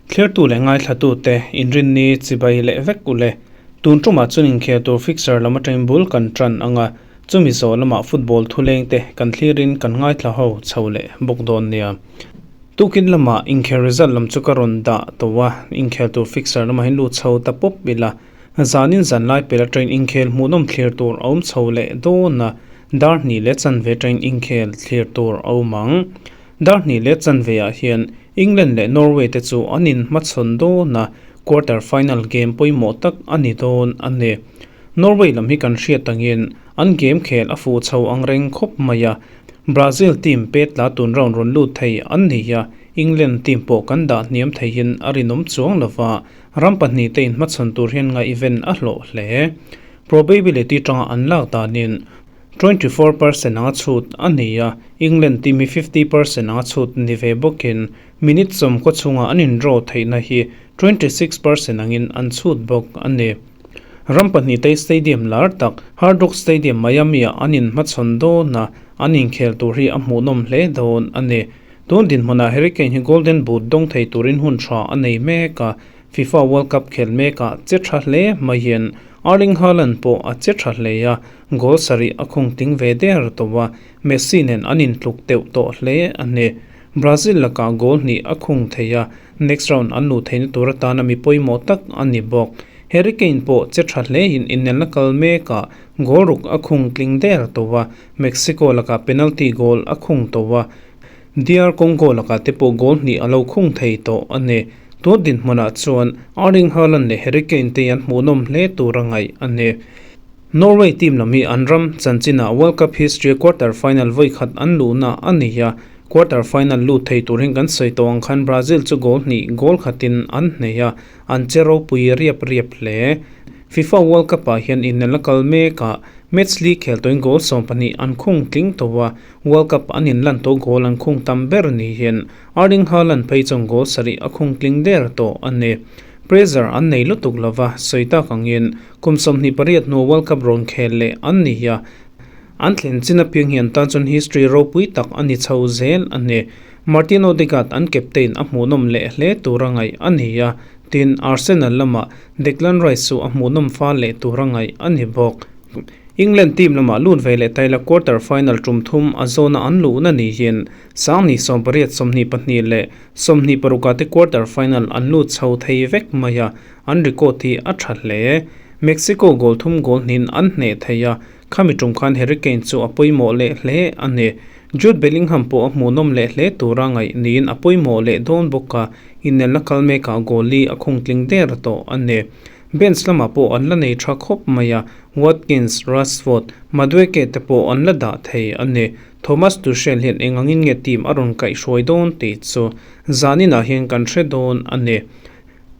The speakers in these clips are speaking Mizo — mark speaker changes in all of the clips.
Speaker 1: Thlirtu leh ngaithlatute inrinni chibai leh vek u le. Tun tumah chuan inkhel tur fixture lam atangin bul kan tan ang a, chumi zawh lamah football thulengte kan thlirin kan ngaithla ho chho leh bawk dawn nia. Tukin lamah inkhel result lam chu ka rawn dah tawh a, inkhel tur fixture lamah hian lut chho ta pawp ila. Zanin zanlai pel atangin inkhel hmuhnawm thlir tur a awm chho leh dawn a, dar hnih leh chanve atangin inkhel thlir tur a awm ang. Dar hnih leh chanve ah hian England leh Norway te chu an inhmachhawn dawn a, quarter final game pawimawh tak a ni dawn a ni. Norway lam hi kan hriat angin an game khel a fuh chho ang reng khawp mai a, Brazil team pet tla tun round rawn lut thei an ni a, England team pawh kan dah hniam theihin a rinawm chuang lova, ram pahnihte inhmachhawn tur hian ngaihven a hlawh hle. Probability tanga an lak danin 24% anga chhut a ni a, England team hi 50% anga chhut ni ve bawkin minute sawmkaw chhunga an in draw theihna hi 26% angin an chhut bawk a ni. Ram pahnihte stadium lar tak Hard Rock Stadium Miami-ah an inhmachhawn dawn a, an inkhel tur hi a hmuhnawm hle dawn a ni. Tun dinhmunah Harry Kane hi Golden Boot dawng thei turin hun tha a nei mek a, FIFA World Cup khel mekah che tha hle maiin Erling Haaland pawh a che tha hle a, goal sarih a khung ting ve der tawh a, Messi nen an intluk deuh tawh hle a ni. Brazil lakah goal hnih a khung thei a, next round an luh theihna tur atana mi pawimawh tak a ni bawk. Harry Kane pawh che tha hlein inelna kal mekah goal ruk a khung tling der tawh a, Mexico lakah penalty goal a khung tawh a, DR Congo lakah te pawh goal hnih a lo khung thei tawh a ni. Tun dinhmunah chuan Erling Haaland leh Harry Kane te an hmuhnawm hle tur a ngaih a ni. Norway team lam hi an ram chanchinah World Cup history quarter final vawi khat an luhna a ni a, quarter final lut thei tur hian kan sawi tawh ang khan Brazil chu goal hnih goal khatin an hneh a, an che ropui riap riap hle. FIFA World Cup ah hian inelna kal mekah match li khel tawhin goal 12 an khung tling tawh a, World Cup an inlan tawh goal an khung tam ber ni hian Erling Haaland phei chuan goal sarih a khung tling der tawh a ni. Pressure an nei lutuk lova, sawi tak angin kum 28 hnu World Cup rawn khel leh an ni a, an thlen chin apiang hian tan chuan history ropui tak a ni chho zel a ni. Martin Odegaard an captain a hmuhnawm leh hle tura ngaih a ni a, tin Arsenal lamah Declan Rice chu a hmuhnawm fal leh tura ngaih a ni bawk. England team lamah lut ve leh taila quarter final tum thum a zawna an luhna ni hian Sangni 80 22 leh 26 te quarter final an lut chho thei vek mai a, an record hi a tha hle. Mexico goal thum goal hnin an hneh thei a, khami tum khan Harry Kane chu a pawimawh leh hle a ni. Jude Bellingham pawh a hmuhnawm leh hle tura ngaih niin a pawimawh leh dawn bawk a, inelna kal mekah goal li a khung tling der tawh a ni. Bench lamah pawh an la nei tha khawp mai a, Watkins, Rashford, Madueke te pawh an la dah thei a ni. Thomas Tuchel hian eng angin nge team a rawn kaihhruai dawn tih chu zaninah hian kan hre dawn a ni.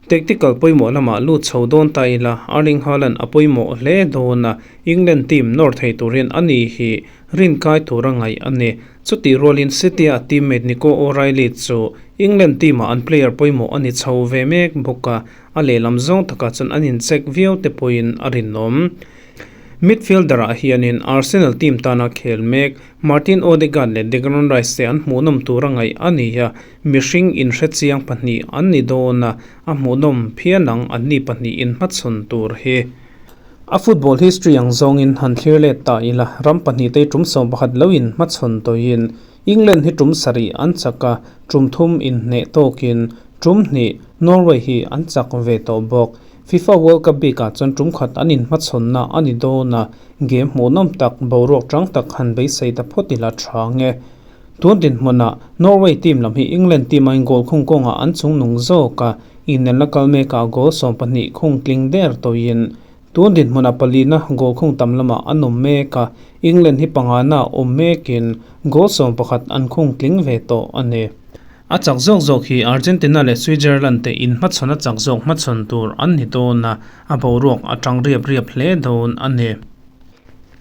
Speaker 1: Tactical pawimawh lamah lut chho dawn ta ila, Erling Haaland a pawimawh hle dawn a, England team nawr thei tur hian a ni hi rinkai tur a ngaih a ni. Chutih rualin City-a teammate Nico O'Reilly chu England team-ah an player pawimawh a ni chho ve mek bawk a, a lehlam zawng takah chuan an incheck viau te pawhin a rinawm. Midfielder-ah hianin Arsenal team tana khel mek Martin Odegaard leh Declan Rice te an hmuhnawm tur a ngaih a ni a, mihring inhrechiang pahnih an ni dawn a, a hmuhnawm phian ang anni pahnih inhmachhawn tur hi. A football history ang zawngin han thlir let ta ila, ram pahnih te tum 11 lo inhmachhawn tawhin England hi tum sarih an chak a, tum thum inhneh tawkin tum hnih Norway hi an chak ve tawh bawk. FIFA World Cup bikah chuan tum khat an inhmachhawnna a ni dawn a, game hmuhnawm tak, boruak tang tak han beisei ta phawt ila tha nge. Tun dinhmunah Norway team lam hi England team aiin goal khung kawngah an chungnung zawk a, inelna kal mekah goal 12 khung tling der tawhin tun dinhmunah palina goal khung tam lamah an awm mek a, England hi pangana awm mekin goal 11 an khung tling ve tawh a ni. A chak zawk zawk hi Argentina leh Switzerland te inhmachhawn a chak zawk hmachhawn tur an ni dawn a, a boruak a tang riap riap hle dawn a ni.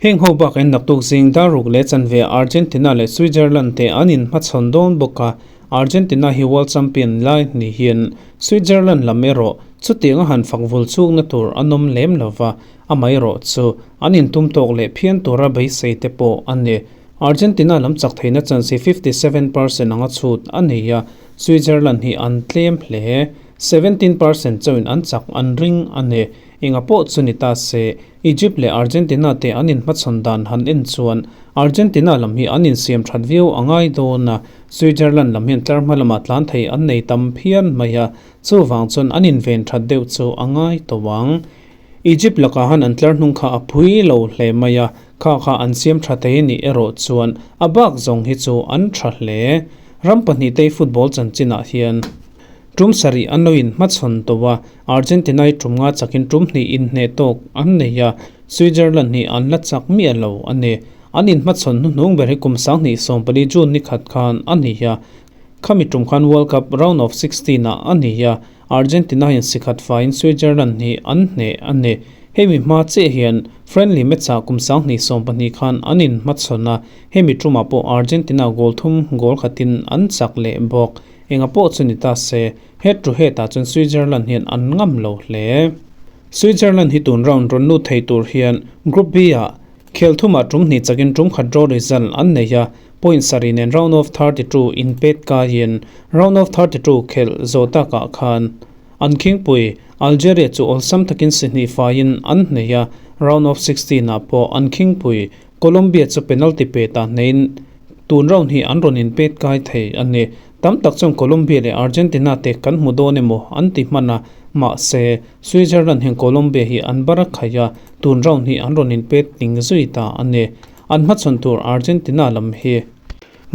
Speaker 1: Heng ho bakin naktuk zing daruk leh chanve Argentina leh Switzerland te an inhmachhawn dawn bawk a, Argentina hi World Champion lai ni hian Switzerland lam erawh chutiang a han fak vul chukna tur an awm lem lova, amaherawh chu an intum tawk leh phian tura beisei te pawh a ni. Argentina lam chak theihna chance hi 57% anga chhut a nei a, Switzerland hi an tlem hle. 17% chauhin an chak an ring a ni. Enga pawh chu ni ta se, Egypt leh Argentina te an inhmachhawn dan han en chuan Argentina lam hi an insiam that viau a ngai dawn a, Switzerland lam hian tlar hma lamah tlan thei an nei tam phian mai a, chuvang chuan an inven that deuh chu a ngai tawh ang. Egypt lakah han an tlar hnung kha a phui lo hle mai a, kha kha an siam tha thei nih erawh chuan a bak zawng hi chu an tha hle. Ram pahnihtei football chanchinah hian tum sarih an lo inhmachhawn tawh a, Argentina-i tum nga chakin tum hnih inhneh tawk an nei a, Switzerland hi an la chak miah lo a ni. An inhmachhawn hnuhnung ber hi kum 2014 June ni khat khan a ni a, Khami tum khan World Cup round of 16 ah a ni a, Argentina hian sikhat faiin Switzerland hi an hneh a ni. Hemi hma chiah hian friendly match ah kum 2012 khan an inhmachhawn a, hemi tumah pawh Argentina goal thum goal khatin an chak leh bawk. Enga pawh chu ni ta se, head to head ah chuan Switzerland hian an ngam lo hle. Switzerland hi tun round rawn lut thei tur hian Group B ah khel thumah tum hnih chakin tum khat draw result an nei a, Point sarih nen round of 32 inpet kaiin round of 32 khelh zawh takah khan an khingpui Algeria chu awlsam takin si hnih faiin an hneh a, round of 16 ah pawh an khingpui Colombia chu penalty pe ta hneiin tun round hi an rawn inpet kai thei a ni. Tam tak chuan Colombia leh Argentina te kan hmu dawn emaw an ti hman a, mahse Switzerland hian Colombia hi an bar a khaih a, tun round hi an rawn inpet tling zui ta a ni. An hmachhawn tur Argentina lam hi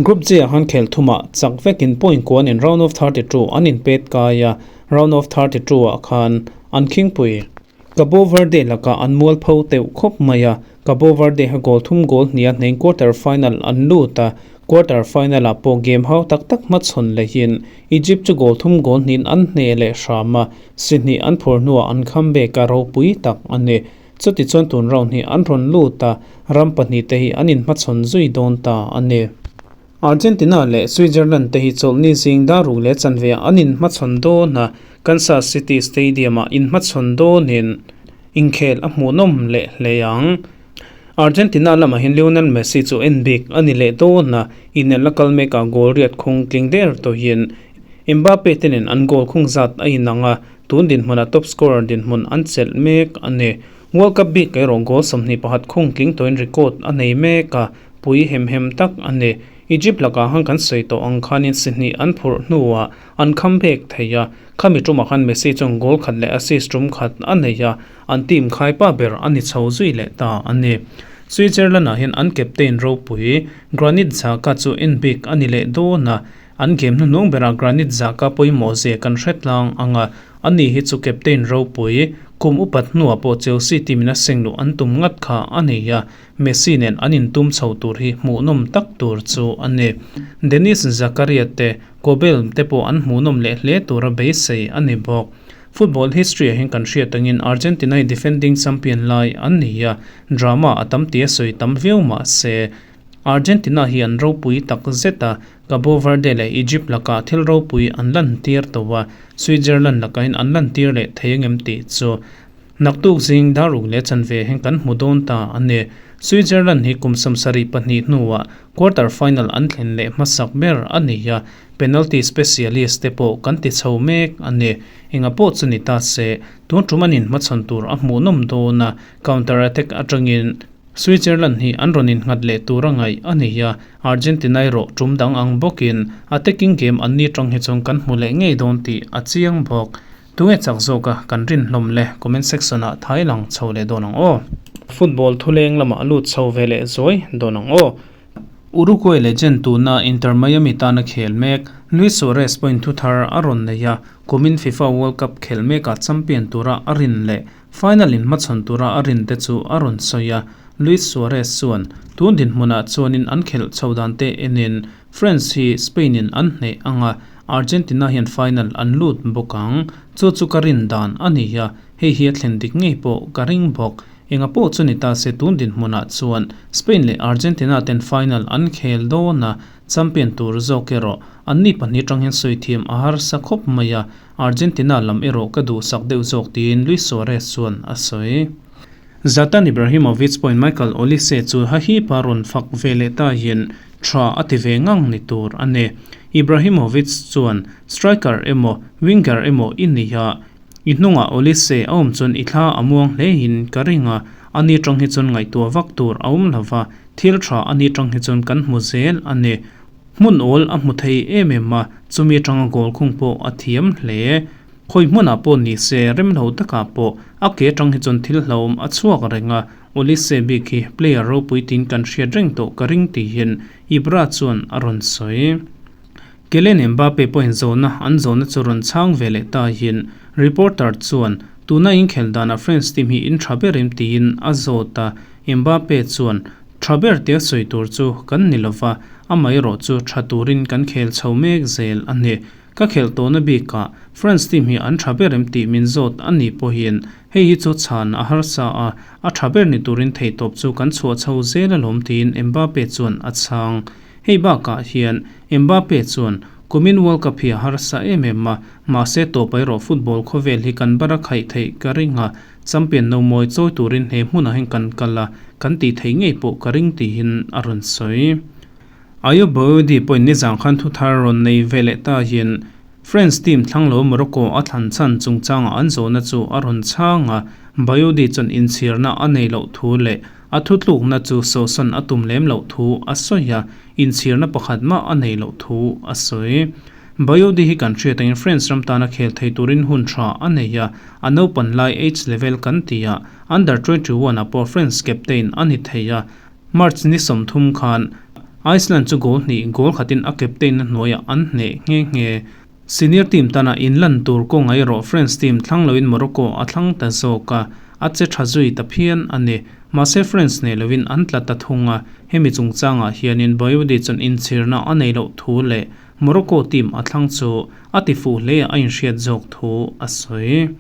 Speaker 1: Group G ah khan khel thumah chak vekin point kuan in round of 32 an inpet kai a, round of 32 ah khan an khingpui. Cabo Verde lakah an mual pho teuh khawp mai a, Cabo Verde kha goal thum goal hnih a hneng quarter final an lut a, quarter final ah pawh game hau tak tak hmachhawn lehin Egypt chu goal thum goal hnihin an hneh leh hram a, si hnih an phur hnuah an comeback a ropui tak a ni. Chutichuan tun round hi an rawn lut a, ram pahnihte hi an inhmachhawn zui dawn ta a ni. Argentina leh Switzerland te hi chawlhni zing dar ruk leh chanve ah an inhmachhawn dawn a, Kansas City Stadium ah inhmachhawn dawnin inkhel a hmuhnawm leh hle ang. Argentina lamah hian Lionel Messi chu en bik a ni leh dawn a, inelna kal mekah goal riat khung tling der tawhin Mbappe te nen an goal khung zat a inang a, Tun dinhmunah top scorer dinhmun an chelh mek a ni. World Cup bik erawh goal 21 khung tling tawhin record a nei mek a, pui hem hem tak a ni. Egypt lakah han kan sawi tawh ang khanin si hnih an phurh hnuah an comeback thei a, khami tumah khan Messi chuan goal khat leh assist tum khat a nei a, an team khaipa ber a ni chho zui leh ta a ni. Switzerland-ah hian an captain ropui Granit Xhaka chu en bik a ni leh dawn a, An game hnuhnung berah Granit Xhaka pawimawh zia kan hre tlang ang a, ani hi chu captain ropui, kum upat hnuah pawh Chelsea team in a seng luh an tum ngat kha a ni a, Messi nen an intum chho tur hi hmuhnawm tak tur chu a ni. Denis Zakaria te, Kobel te pawh an hmuhnawm leh hle tura beisei a ni bawk. Football history ah hian kan hriat angin Argentina hi defending champion lai an ni a, drama a tam tih a sawi tam viau mah se, Argentina hi an ropui tak zet a, Cabo Verde leh Egypt lakah thil ropui an lantir tawh a, Switzerland lakahin an lantir leh thei angem tih chu naktuk zing daruk leh chanve hian kan hmu dawn ta a ni. Switzerland hi kum 72 hnuah quarter final an thlen leh hmasak ber a ni a, penalty specialist te pawh kan ti chho mek a ni. Enga pawh chu ni ta se, tun tum an inhmachhawn tur a hmuhnawm dawn a, counter attack atangin Switzerland hi an rawn innghat leh tur a ngaih a ni a, Argentina erawh tum dang ang bawkin attacking game an ni tang hi chuan kan hmu leh ngei dawn tih a chiang bawk. Tunge chak zawk a kan rin hlawm le comment section ah thai lang chho leh dawn ang aw. Football thuleng lamah lut chho ve leh zuai dawn ang aw. Uruguay legend tuna Inter Miami tana khel mek Luis Suarez pawhin thu thar a rawn nei a, kumin FIFA World Cup khel mekah champion tura a rin leh Final in hmachhawn tura a rin te chu a rawn sawi a, Luis Suarez chuan tun dinhmunah chuanin an khelh chho dan te enin France hi Spain in an hneh ang a, Argentina hian final an lut bawk ang. Chu chu ka rin dan a ni a, hei hi a thlen dik ngei pawh ka ring bawk. Enga pawh chu ni ta se tun dinhmunah chuan Spain leh Argentina ten final an khel dawn a, champion tur zawk erawh anni pahnih atang hian sawi thiam a harsa khawp mai a, Argentina lam erawh ka duhsak deuh zawk tiin Luis Suarez chuan a sawi. Zlatan Ibrahimovic pawhin Michael Olise chu hahipa rawn fak ve leh ta hian tha a ti ve ngang ni tur a ni. Ibrahimovic chuan, Striker emaw, winger emaw i ni a, i hnungah Olise a awm chuan i thla a muang hlein ka ring a, ani tang hi chuan ngaihtuah vak tur a awm lo va, thil tha ani tang hi chuan kan hmu zel a ni. Hmun awl a hmu thei em em a, chumi atanga goal khung pawh a thiam hle. Khawi hmunah pawh ni se, remlo takah pawh a ke atang hi chuan thil hlauhawm a chhuak reng a, Olise bik hi player ropui tiin kan hriat reng tawh ka ring tihin Ibra chuan a rawn sawi. Kylian Mbappe pawhin zawhna an zawhna chu rawn chhang ve leh tahin reporter chuan tuna inkhel danah France team hi in tha ber em tiin a zawt a, Mbappe chuan Tha ber tia sawi tur chu kan ni lova, amaherawh chu tha turin kan khel chho mek zel a ni. Ka khelh tawhna bikah France team hi an tha ber em tih min zawt a nih pawhin hei hi chu chhan a harsa a, a tha ber ni turin theihtawp chu kan chhuah chho zel alawm tiin Mbappe chuan a chhang. Hei bakah hian Mbappe chuan kumin World Cup hi a harsa em em a, mahse tawp erawh football khawvel hi kan bar a khaih theih ka ring a, Champion no mawi chawi turin he hmunah hian kan kal a, kan tih theih ngei pawh ka ring tiin a rawn sawi. Ayoub Bouyoudi pawhin nizan khan thu thar rawn nei ve leh ta hian France team thlang lo Morocco a thlan chhan chungchangah an zawhna chu a rawn chhang a, Bouyoudi chuan inchhirna a nei loh thu leh a thutlukna chu sawhsawn a tum lem loh thu a sawi a, inchhirna pakhat mah a nei loh thu a sawi. Bayodi hi kan hriat angin France ram tana khel thei turin hun tha a nei a, a naupan lai age level kan ti a, under 21 ah pawh France captain a ni thei a, March ni 30 khan Iceland chu goal hnih goal khatin a captain na hnuaiah an hneh nghe nghe. Senior team tana inlan tur kawng erawh France team thlang loin Morocco a thlang ta zawk a, a che tha zui ta phian a ni. Mahse France hneh loin an tla ta thung a, hemi chungchangah hianin Bayodi chuan inchhirna a nei loh thu leh Morocco team a thlang chu a ti fuh hle a inhriat zawk thu a sawi.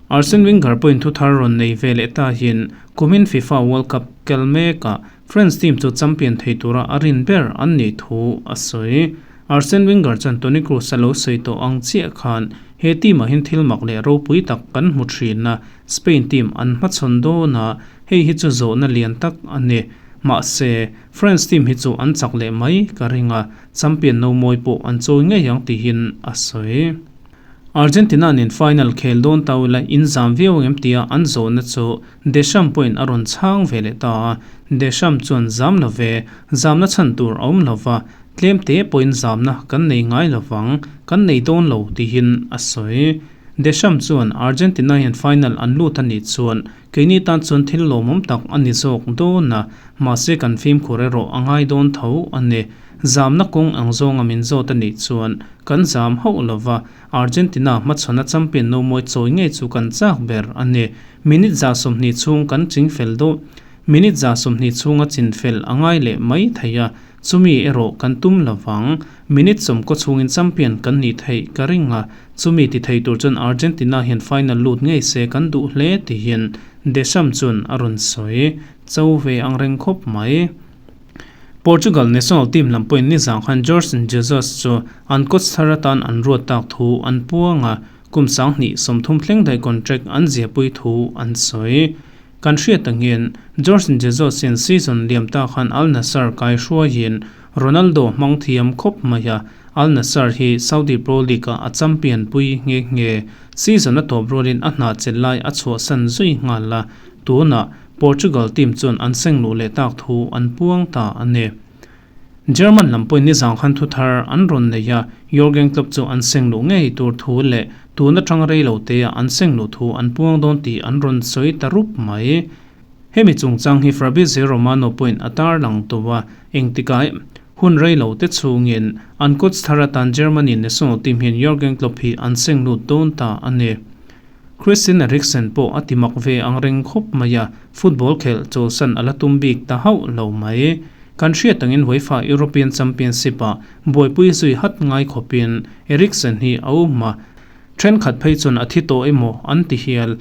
Speaker 1: Arsene Wenger pawhin thu thar rawn nei ve leh ta hian kumin FIFA World Cup kal mekah France team chu champion thei tura a rin ber an nih thu a sawi. Arsene Wenger chuan Toni Kroos a lo sawi tawh ang chiah khan he team ah hian thil mak leh ropui tak kan hmu thin a, Spain team an hmachhawn dawn a, hei hi chu zawhna lian tak a ni. Mahse, France team hi chu an chak leh mai ka ring a, champion no mawi pawh an chawi ngei ang tihin a sawi. Argentina nen final khel dawn ta ula in zam viau ang em tia an zawhna chu Deschamps pawhin a rawn chhang ve leh ta a, Deschamps chuan zam lo ve, zamna chhan tur a awm lo va, tlem te pawhin zamna kan nei ngai lo vang, kan nei dawn lo tihin a sawi. Deschamps chuan Argentina hian final an lut a nih chuan Keini tan chuan thil lawmawm tak a ni zawk dawn a, mahse kan fimkhur erawh a ngai dawn tho a ni. Zamna kawng ang zawnga min zawt a nih chuan kan zam hauh lo va, Argentina hmachhawna champion no mawi chawi ngei chu kan chak ber a ni. Minute 120 chhung kan ching fel dawn Minute 120 chhunga chin fel a ngai leh mai thei a, chumi erawh kan tum lo vang. Minute 10 kaw chhungin champion kan nih theih ka ring a, Chumi ti thei tur chuan Argentina hian final lut ngei se kan duh hle tihin Deschamps chuan a rawn sawi cho ve ang reng khawp mai. Portugal national team lam pawhin nizang khan Jorge Jesus chu an coach thar atan an ruat tak thu an puang a, kum 2030 thleng daih contract an ziahpui thu an sawi. Kan hriat angin Jorge Jesus hian season liam ta khan Al Nassr kai hruaiin Ronaldo hmang thiam khawp mai a, Al Nassr hi Saudi Pro League-ah a champion pui nghe nghe. Season a tawp rualin a hna chelh lai a chhuahsan zui nghal a, tunah Portugal team chuan an seng luh leh tak thu an puang ta a ni. German lam pawhin nizang khan thu thar an rawn nei a, Jurgen Klopp chu an seng luh ngei tur thu leh tun atang rei lo te ah an seng luh thu an puang dawn tih an rawn sawi ta rup mai. Hemi chungchang hi Fabrizio Romano pawhin a tarlang tawh a, engtikah hun rei lo te chhungin an coach thar atan Germany national team hian Jurgen Klopp hi an seng lut dawn ta a ni. Christian Eriksen pawh a ti mak ve ang reng khawp mai a, football khelh chawlsan a la tum bik ta hauh lo mai. Kan hriat angin UEFA European Championship ah buaipui zui hat ngai khawpin Eriksen hi a um a, thenkhat phei chuan a thi tawh emaw an ti hial.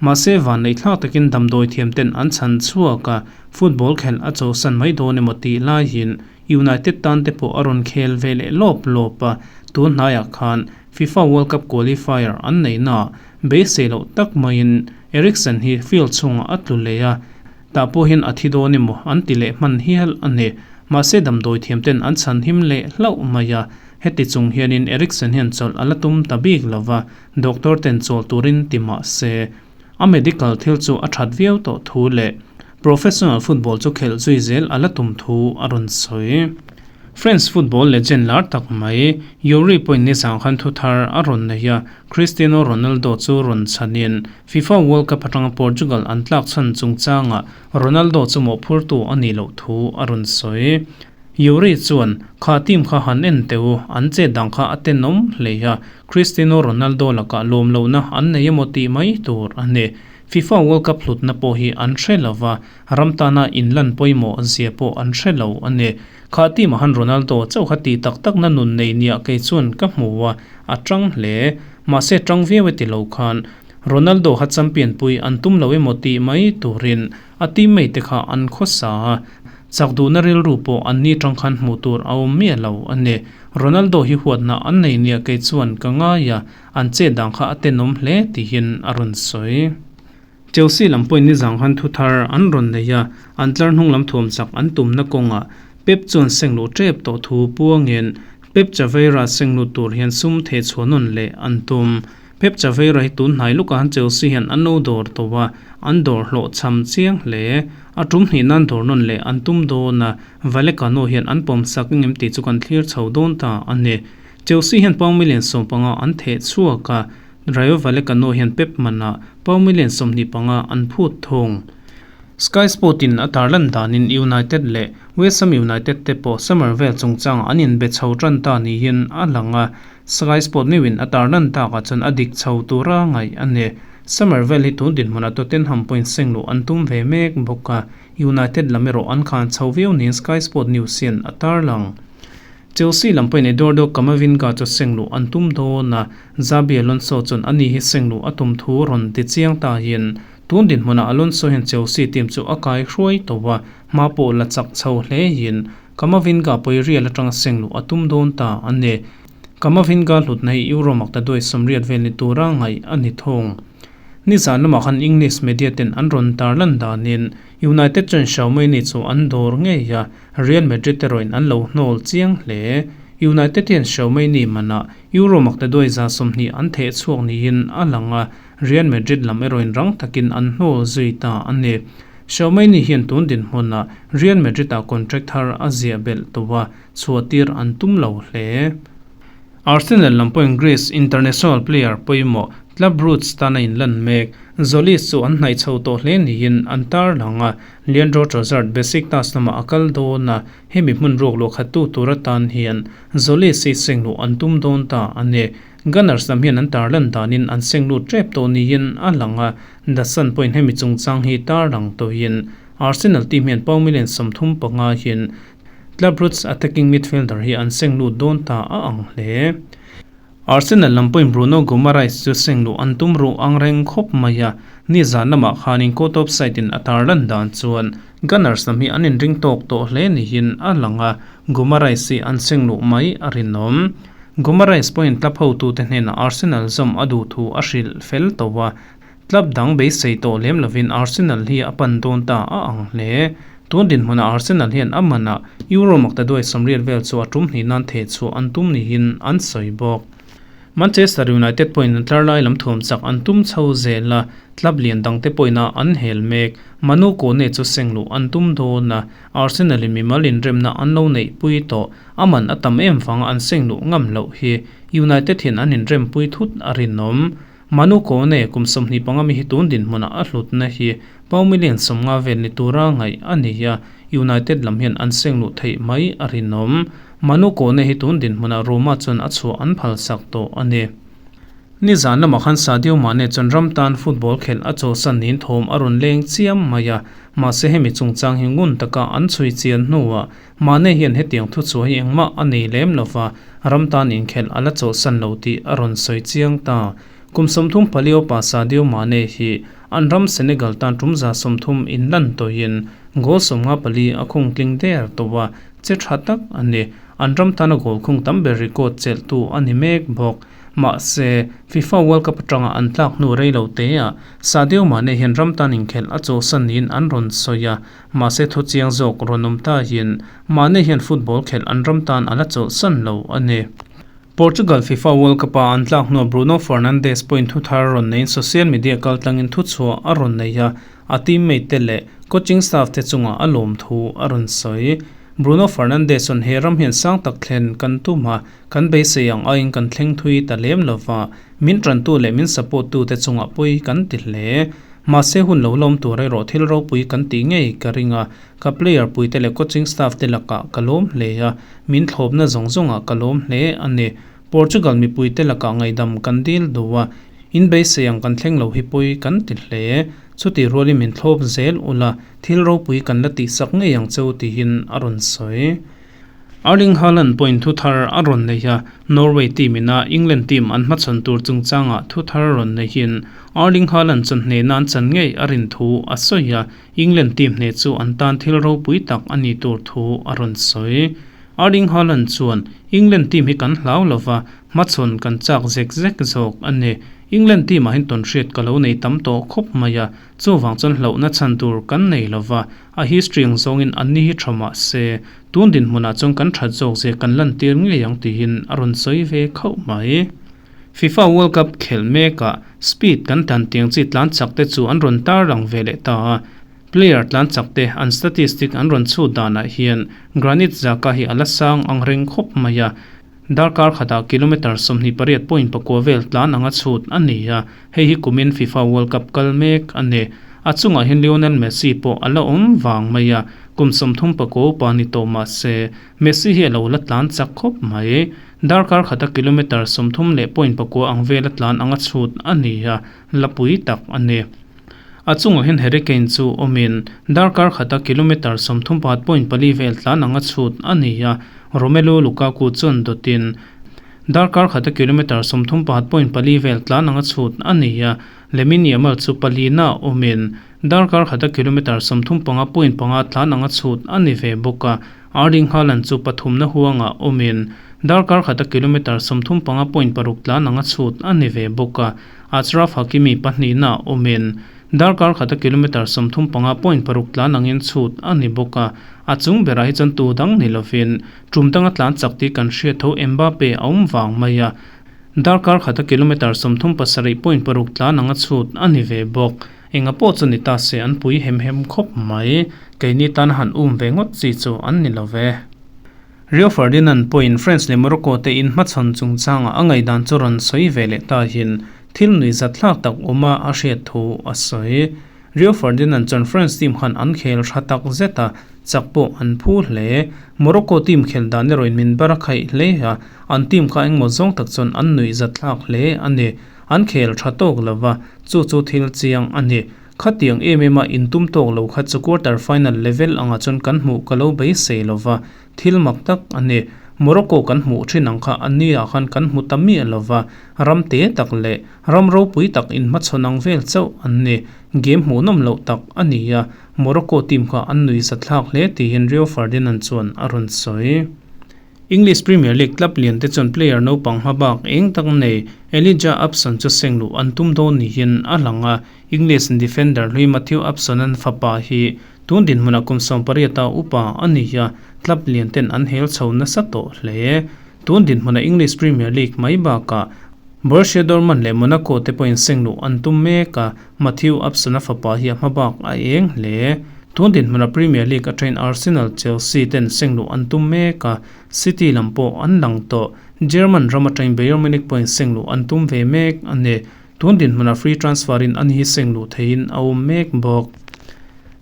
Speaker 1: Mahse vanneih thlak takin damdawi thiam ten an chhan chhuak a, football khelh a chawlsan mai dawn emaw tih laiin United tan te pawh a rawn khel ve leh lawp lawp a, tun hnaiah khan FIFA World Cup qualifier an neihnaah beisei loh tak maiin Eriksen hi field chhungah a tlu leh a, tah pawh hian a thi dawn emaw an ti leh hman hial a ni. Mahse damdawi thiam ten an chhan him leh hlauh mai a, Heti chung hianin Eriksen hian chawlh a la tum ta bik lo va, doctor ten chawl turin ti mah se, a medical thil chu a that viau tawh thu leh professional football chu khelh zui zel a la tum thu a rawn sawi. French football legend lar tak mai Youri pawhin nizang khan thu thar a rawn nei a, Cristiano Ronaldo chu rawn chhanin FIFA World Cup atanga Portugal an tlak chhan chungchangah Ronaldo chu mawhphurtu a nih loh thu a rawn sawi. Youri chuan, Kha team kha han en teh u, an chet dang kha a tenawm hle a, Cristiano Ronaldo lakah lawm lohna an nei emaw tih mai tur a ni. FIFA World Cup hlutna pawh hi an hre lo va, ram tana inlan pawimawh zia pawh an hre lo a ni. Kha team ah han Ronaldo chauh kha tih tak takna nun nei nia kei chuan ka hmu a, a tang hle. Mahse tang viau e ti lo khan Ronaldo kha champion pui an tum lo emaw tih mai turin a teammate te kha an khawsa a, chak duhna rilru pawh an ni tang khan hmuh tur a awm miah lo a ni. Ronaldo hi huatna an nei nia kei chuan ka ngai a, an chet dan kha a tenawm hle tihin a rawn sawi. Chelsea lam pawhin nizang han thu thar an rawn nei a, an tlar hnung lam thuam chak an tumna kawngah Pep chuan sengluh tep tawh thu puangin Pep Chaveira senglut tur hian sum theh chhuah nawn leh an tum. Pep Chaveira hi tun hnai lukah han Chelsea hian an lo dawr tawh a, an dawr hlawh cham chiang hle. A tum hnih nan dawr nawn leh an tum dawn a, Vallecano hian an pawm sak engem tih chu kan thlir chho dawn ta a ni. Chelsea hian pound million 15 an theh chhuak a, Rayo Vallecano hian Pep manah pound million 25 an phut thung. Sky Sport in a tarlan danin United leh West Ham United te pawh summer vel chungchangah an inbe chho tan ta niin a lang a, Sky Sport meuhin a tarlan takah chuan a dik chho tura ngaih a ni. Summer vel hi tun dinhmunah Tottenham pawhin sengluh an tum ve mek bawk a, United lam erawh an khan chho viau niin Sky Sport News hian a tarlang. Chelsea lam pawhin Eduardo Camavinga chu sengluh an tum dawn a, Xabi Alonso chuan ani hi sengluh a tum thu rawn ti chiang ta hian tun dinhmunah Alonso hian Chelsea team chu a kai hruai tawh a, hma pawh la chak chho hle in Camavinga pawi Real atanga sengluh a tum dawn ta a ni. Camavinga hlutna hi Euro makta duai 80 vel ni tura ngaih a ni thung. Nizan lamah khan English media ten an rawn tarlan danin United chuan Xiaomei chu an dawr ngei a, Real Madrid te rawin an lo hnawl chiang hle. United hian Xiaomei manah Euro makta duai 20 an theh chhuak niin a lang a, Real Madrid lam erawhin rang takin an hnawl zui ta a ni. Xiaomei hian tun dinhmunah Real Madrid ah contract thar a ziah belh tawh a, chhuah tir an tum lo hle. Arsenal lam pawhin Greece international player pawimawh Club Brugge tana inlan mek Tzolis chu an hnaih chho tawh hle niin an tarlang a, Leandro Trossard Besiktas lamah a kal dawn a, hemi hmun ruak luah khattu tur atan hian Tzolis hi sengluh an tum dawn ta a ni. Gunners lam hian an tarlan danin an senglut tep tawh niin a lang a, The Sun pawhin hemi chungchang hi tarlang tawhin Arsenal team hian pound million 35 hian Club Brugge attacking midfielder hi an senglut dawn ta a ang hle. Arsenal lam pawhin Bruno Guimaraes chu sengluh an tum ruh ang reng khawp mai a, nizan lamah khanin court of side in a tarlan dan chuan Gunners lam hi an inring tawk tawh hle niin a lang a, Guimaraes hi an sengluh mai a rinawm. Guimaraes pawhin club hotute hnenah Arsenal zawm a duh thu a hrilh fel tawh a, Club dang beisei tawh lem lovin Arsenal hi a pan dawn ta a ang hle. Tun dinhmunah Arsenal hian a manah Euro makta duai 80 vel chu a tum hnih nan theh chhuah an tum niin an sawi bawk. Manchester United pawhin an tlar lai lam thuam chak an tum chho zel a, club lian dangte pawhin an hel mek. Manu Kone chu sengluh an tum dawn a, Arsenal in mimal inremna an lo neih pui tawh. A man a tam em vanga an sengluh ngam loh hi United hian an inrempui thut a rinawm. Manu Kone kum 25 mi hi tun dinhmunah a hlutna hi pound million 50 vel ni tura ngaih a ni a, United lam hian an sengluh theih mai a rinawm. Manu Kone hi tun dinhmunah Roma chuan a chhuah an phalsak tawh a ni. Nizan lamah khan Sadio Mane chuan ram tan football khelh a chawlhsan niin thawm a rawn leng chiam mai a, mahse hemi chungchang hi ngun taka an chhui chian hnuah Mane hian hetiang thu chhuah hi engmah a nei lem lova, ram tan inkhelh a la chawlhsan lo tih a rawn sawi chiang ta. Kum 34 pa Sadio Mane hi an ram Senegal tan tum 30 inlan tawhin goal 54 a khung tling der tawh a, che tha tak a ni. An ram tana goal khung tam ber record chelhtu a ni mek bawk. Mahse, FIFA World Cup atanga an tlak hnu rei lo te ah Sadio Mane hian ram tan inkhelh a chawlhsan niin an rawn sawi a, Mahse thu chiang zawk rawn awm ta hian Mane hian football khelh an ram tan a la chawlhsan lo a ni. Portugal FIFA World Cup-a an tlak hnuah Bruno Fernandes pawhin thu thar rawn neiin social media kaltlangin thuchhuah a rawn nei a, a teammate te leh coaching staff te chungah a lawm thu a rawn sawi. Bruno Fernandes chuan he ram hian sang tak thlen kan tum a, kan beisei ang aiin kan thleng thui ta lem lova, min tantu leh min support tu te chungah pawi kan ti hle. Mahse hun lo lawm tur erawh thil ropui kan tih ngei ka ring a, ka player puite leh coaching staff te lakah ka lawm hle a, min thlawpna zawng zawngah ka lawm hle a ni. Portugal mipuite lakah ngaihdam kan dil duh a, in beisei ang kan thleng lo hi pawi kan ti hle. Chutih rualin min thlawp zel ula, thil ropui kan la tihsak ngei ang che u tihin a rawn sawi. Erling Haaland pawhin thu thar a rawn nei a, Norway team ina England team an hmachhawn tur chungchangah thu thar rawn neihin Erling Haaland chuan hnehna an chan ngei a rin thu a sawi a, England team hneh chu an tan thil ropui tak a ni tur thu a rawn sawi. Erling Haaland chuan, England team hi kan hlau lova, hmachhawn kan chak zek zek zawk a ni. England team ah hian tawnhriat ka lo nei tam tawh khawp mai a, chuvang chuan hlauhna chhan tur kan nei lova, A history ang zawngin anni hi tha mah se, tun dinhmunah chuan kan that zawk zia kan lantir ngei ang tihin a rawn sawi ve khauh mai. FIFA World Cup khelh mekah speed kan tan tiang chi tlan chak te chu an rawn tar lang ve leh ta a, player tlan chak te an statistic an rawn chhut danah hian Granit Xhaka hi a la sang ang reng khawp mai a, darkar khatah kilometre 28.4 vel tlan anga chhut a ni a, Hei hi kumin FIFA World Cup kal mek a ni. A chungah hian Lionel Messi pawh a la awm vang mai a, kum 39 upa ni tawh mah se, Messi hi a lo la tlan chak khawp mai. Darkar khata kilometre 30.9 ang vela tlan anga chhut a ni a, la pui tak a ni. A chungah hian Harry Kane chu awmin darkar khata kilometre 34.4 vel tlan anga chhut a ni a, Romelu Lukaku chuan dawtin, Darkar khata kilometre 31.4 vel tlan anga chhut a ni a, Lamine Yamal chu palina awmin darkar khata kilometre 35.5 tlan anga chhut a ni ve bawk a, Erling Haaland chu pathumna huangah awmin darkar khata kilometre 35.6 tlan anga chhut a ni ve bawk a, Achraf Hakimi pahnihna awmin darkar khata kilometre 35.6 tlan angin chhut a ni bawk a, a chung berah hi chuan tu dang ni lovin Tum danga tlan chak tih kan hriat tho Mbappe a awm vang mai a, darkar khata kilometre 37.6 tlan anga chhut a ni ve bawk. Enga pawh chu ni ta se an pui hem hem khawp mai. Keini tan han um ve ngawt chi chu an ni lo ve. Rio Ferdinand pawhin France leh Morocco te in hmachhawn chungchangah a ngaihdan chu rawn sawi ve leh ta hin thil nuihzat thlak tak awma a hriat thu a sawi. Rio Ferdinand chuan France team khan an khel tha tak zet a, chak pawh an phu hle. Morocco team khel dan erawhin min bar a khaih hle a, an team kha engmaw zawng tak chuan an nuih zat thlak hle a ni. An khel tha tawk lo va, chu chu thil chiang a ni. Khatiang em em a intum tawk lo kha chu quarter final level angah chuan kan hmuh ka lo beisei lo va, Thil mak tak a ni. Morocco kan hmuh thin ang kha a ni ah khan kan hmu ta miah lo va, ram te tak leh ram ropui tak inhmachhawn ang vel chauh an ni. Game hmuhnawm loh tak a ni a, Morocco team kha an nuih zathlak hle tiin Rio Ferdinand chuan a rawn sawi. English Premier League club lian te chuan player naupang hma bak eng tak nei Elijah Upson chu seng luh an tum dawn niin a lang a, English defender hlui Matthew Upson-a'n fapa hi Tun dinhmunah kum 18 a upa a ni a, club lian ten an hel chho nasa tawh hle. Tun dinhmunah English Premier League mai bakah Borussia Dortmund leh Monaco te pawhin seng luh an tum mek a, Matthew Upson-a fapa hi a hma bak a eng hle. Tun dinhmunah Premier League atangin Arsenal, Chelsea ten seng luh an tum mek a, City lam pawh an lang tawh. German ram atangin Bayern Munich pawhin seng luh an tum ve mek a ni. Tun dinhmunah free transfer in ani hi seng luh theihin a awm mek bawk.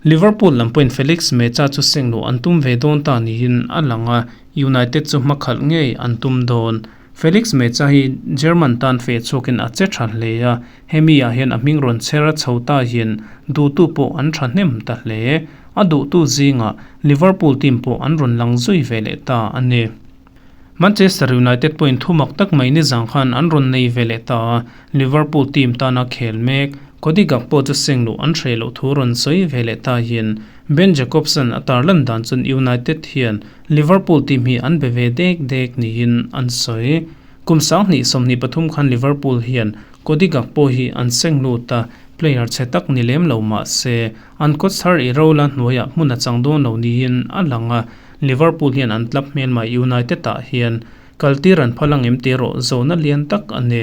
Speaker 1: Liverpool lam pawhin Felix Mecha chu seng luh an tum ve dawn ta niin a lang a, United chu hmakhalh ngei an tum dawn. Felix Mecha hi German tan feh chhuakin a che tha hle a, hemi ah hian a hming rawn chher a chho ta hian duhtu pawh an tha hnem ta hle. A duhtu zingah Liverpool team pawh an rawn lang zui ve leh ta a ni. Manchester United pawhin thu mak tak mai nizang khan an rawn nei ve leh ta a, Liverpool team tana khel mek Cody Gakpo chu seng luh an hreh loh thu rawn sawi ve leh ta hian Ben Jacobson a tarlan dan chuan United hian Liverpool team hi an be ve dek dek niin an sawi. Kum 2023 khan Liverpool hian Cody Gakpo hi an seng lut a, player chhe tak ni lem lo mah se an coach thar Iraola hnuaiah hmun a chang dawn lo niin a lang a, Liverpool hian an club hmelma United ah hian Kaltir an phal ang em tih erawh zawhna lian tak a ni.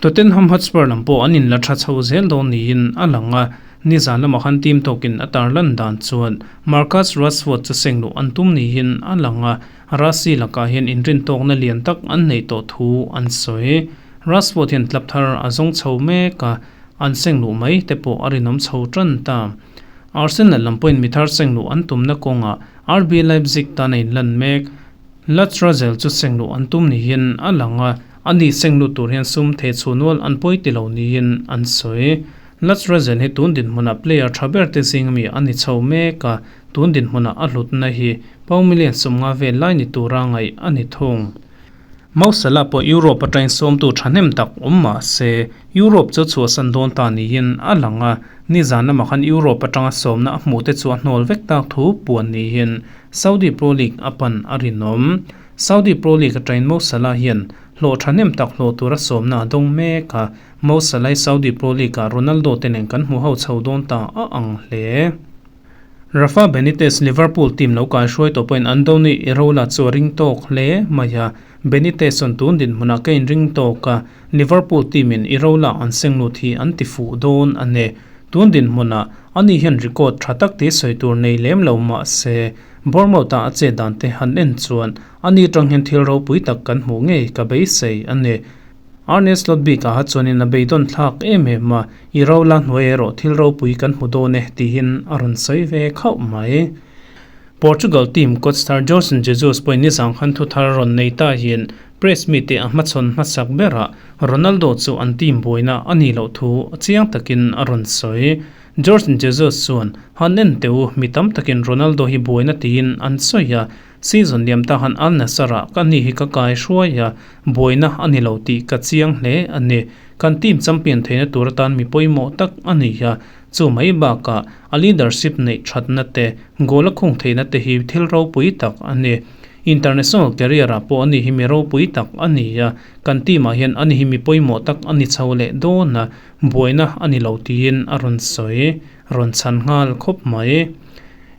Speaker 1: Tottenham Hotspur lam pawh an inla tha chho zel dawn niin a lang a, nizan lamah khan team tawkin a tarlan dan chuan Marcus Rashford chu seng luh an tum niin a lang a, Rashie lakah hian inrintawkna lian tak an neih tawh thu an sawi. Rashford hian club thar a zawng chho mek a, an seng luh mai te pawh a rinawm chho tan ta. Arsenal lam pawhin mi thar seng luh an tumna kawngah RB Leipzig tan a inlan mek. Latrazel chu seng luh an tum niin a lang a, ani seng lut tur hian sum thei chhunual an pawi ti lo niin an sawi. Latrazel hi tun dinhmunah player tha ber te zing ami a ni chho mek a, tun dinhmunah a hlutna hi pound million 50 vel lai ni tura ngaih a ni thung. Mo Salah pawh Europe atangin sawmtu thahnem tak awm mah se, Europe chu chhuahsan dawn ta niin a lang a, nizan lamah khan Europe atanga sawmna a hmuh te chu a hnawl vek tak thu puan niin Saudi Pro League a pan a rinawm. Saudi Pro League atangin Mo Salah hian hlawh thahnem tak hlawh tura sawmna a dawng mek a, Mo Salah hi Saudi Pro League ah Ronaldo te nen kan hmu ho chho dawn ta a ang hle. Rafa Benitez Liverpool team lo kaihruai tawh pawhin Andoni Iraola chu a ring tawk hle mai a, Benitez chuan tun dinhmunah ka inring tawk a, Liverpool team in Iraola an seng lut hi an ti fuh dawn a ni. Tun dinhmunah ani hian record tha tak tih sawi tur nei lem lo mah se, Bournemouth-a a chet dan te han en chuan ani tang hian thil ropui tak kan hmuh ngei ka beisei a ni. Arne Slot bikah ha chuanin a beidawn thlak em em a, i ro la hnuai erawh thil ropui kan hmu dawn e tiin a rawn sawi ve khauh mai. Portugal team coach star Jorge Jesus pawhin nizang khan thu thar rawn nei ta hian press mite a hmachhawn hmasak berah Ronaldo chu an team buaina a nih loh thu chiang takin a rawn sawi. Jorge Jesus chuan, Han en teh u, mi tam takin Ronaldo hi buaina tiin an sawi a, Season liam ta han Al Nassr ah ka ni hi ka kai hruai a, buaina a ni lo tih ka chiang hle a ni. Kan team champion theihna tur atan mi pawimawh tak a ni a, chu mai bakah a leadership neih thatna te, goal a khung theihna te hi thil ropui tak a ni. International career ah pawh a ni hi mi ropui tak a ni a, kan team ah hian a ni hi mi pawimawh tak a ni chho leh dawn a, buaina a ni lo tiin a rawn sawi rawn chhan nghal khawp mai.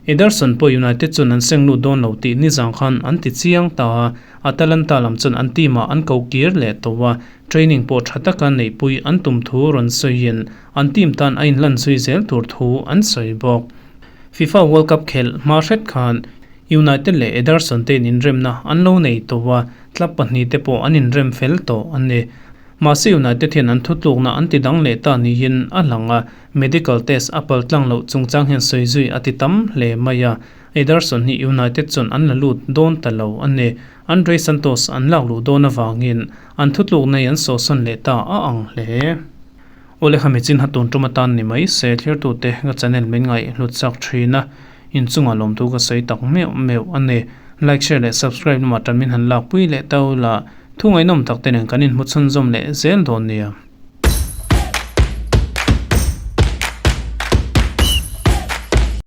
Speaker 1: Ederson pawh United chuan an seng lut dawn lo tih nizang khan an ti chiang ta a, Atalanta lam chuan an team ah an ko kir leh tawh a, training pawh tha taka neihpui an tum thu rawn sawiin an team tan a inhlan zui zel tur thu an sawi bawk. FIFA World Cup khelh hma hret khan United leh Ederson te in inremna an lo nei tawh a, club pahnihte pawh an inrem fel tawh a ni. Mahse United hian an thutlukna an ti dang leh ta niin a lang a, Medical test a pal tlang loh chungchang hian sawi zui a ti tam hle mai a, Ederson hi United chuan an la lut dawn ta lo a ni. Andre Santos an lak luh dawn avangin an thutlukna hi an sawhsawn leh ta a ang hle. Awle kha michin ha tun tum atan ni mai se thirtute ka channel min ngaih hlut chak thin a, inchungah lawmthu ka sawi tak meuh meuh a ni. Like, share leh subscribe lamah tan min han lakpui leh tau la, thu ngaihnawm tak te nen kan inhmu chhunzawm leh zel dawn nia.